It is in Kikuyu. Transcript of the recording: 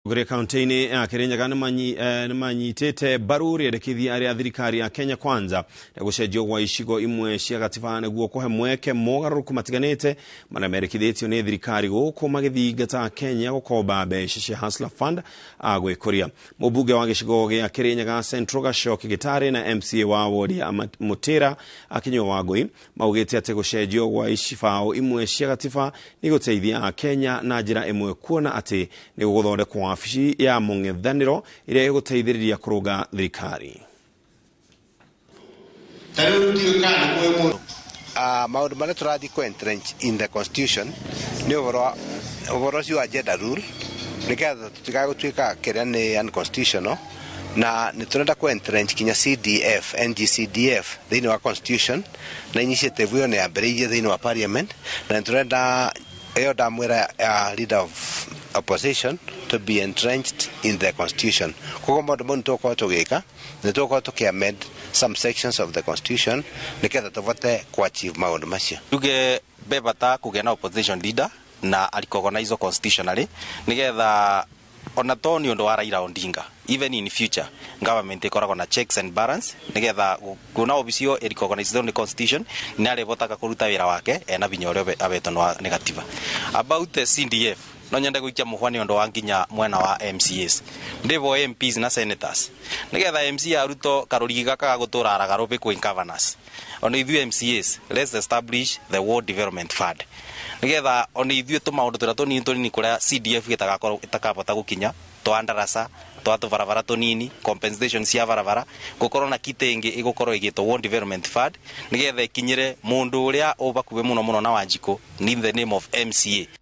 Atongoria kaunti-inĩ ya Kirinyaga nĩmanyitĩte mbaru rĩendekithia rĩa thirikari ya Kenya Kwanza rĩa gũcenjio gwa icigo imwe cia gatiba nĩguo kũhe mweke mogarũrũku matiganĩte marĩa merĩkithĩtio nĩ thirikari gũkũ magĩthingata Kenya gũkomba mbeca cia Hustler Fund gwĩkũria. Mũmbunge wa gĩcigo gĩa Kirinyaga Central Gachoki Gĩtarĩ na MCA wa wodi ya Mũtĩra Akinyua Wangũi maugĩte atĩ gũcenjio gwa icibaũ imwe cia gatiba nĩ gũteithia Akenya na njĩra ĩmwe kuona atĩ nĩ gũgũthondekwo wabici ya mũng'ethanĩro ĩrĩa ĩgũteithĩrĩria kũrũnga thirikari. Ta rĩu ndiũĩ kana nĩ mũĩ mũndũ. Maũndũ marĩa tũrathiĩ kũ entrench in the constitution nĩ ũhoro ũhoro ũcio wa gender rule, nĩgetha tũtigae gũtuĩka kĩrĩa nĩ unconstitutional, na nĩ tũrenda kũ entrench kinya CDF, NGCDF thĩinĩ wa constitution, na initiative ĩyo nĩ yambĩrĩirie thĩinĩ wa parliament, na nĩ tũrenda ĩyo ndamwĩra ya leader of opposition to be entrenched in the constitution. Koguo maũndũ mau nĩ tũgũkorwo tũgĩka, nĩ tũgũkorwo tũkĩ amend some sections of the constitution nĩgetha tũvote kũ achieve maũndũ macio. Tuge be bata kũgĩa na opposition leader na arecognize constitutionally, nigetha ona to nĩ ũndũ wa Raila Odinga, even in future government ĩkoragwo na checks and balance, nigetha kuona obici ĩyo ĩrecognize nĩ constitution, nĩ arĩvotaga kũruta wĩra wake ena binya ũrĩa abetwo nĩ gatiba. About the CDF, no nyende gũikia mũhwa nĩ ũndũ wa nginya mwena wa MCAs, ndĩvo MPs na senators, nigetha MCA aruto karũrigi gaka ga gũtũra araga rũbĩ kwĩ governors. Ona ithuĩ MCAs, let's establish the Ward Development Fund, nigetha ona ithuĩ tũmaũndũ tũrĩa tũnini tũnini kũrĩa CDF gĩtagakorwo ĩtakabota gũkinya, twa ndarasa, twa tũbarabara tũnini, compensation cia barabara, gũkorwo na kitĩ ĩngĩ ĩgũkorwo ĩgĩtwo Ward Development Fund, nigetha ĩkinyĩre mũndũ ũrĩa ũbakuhĩ mũno mũno na Wanjikũ in the name of MCA.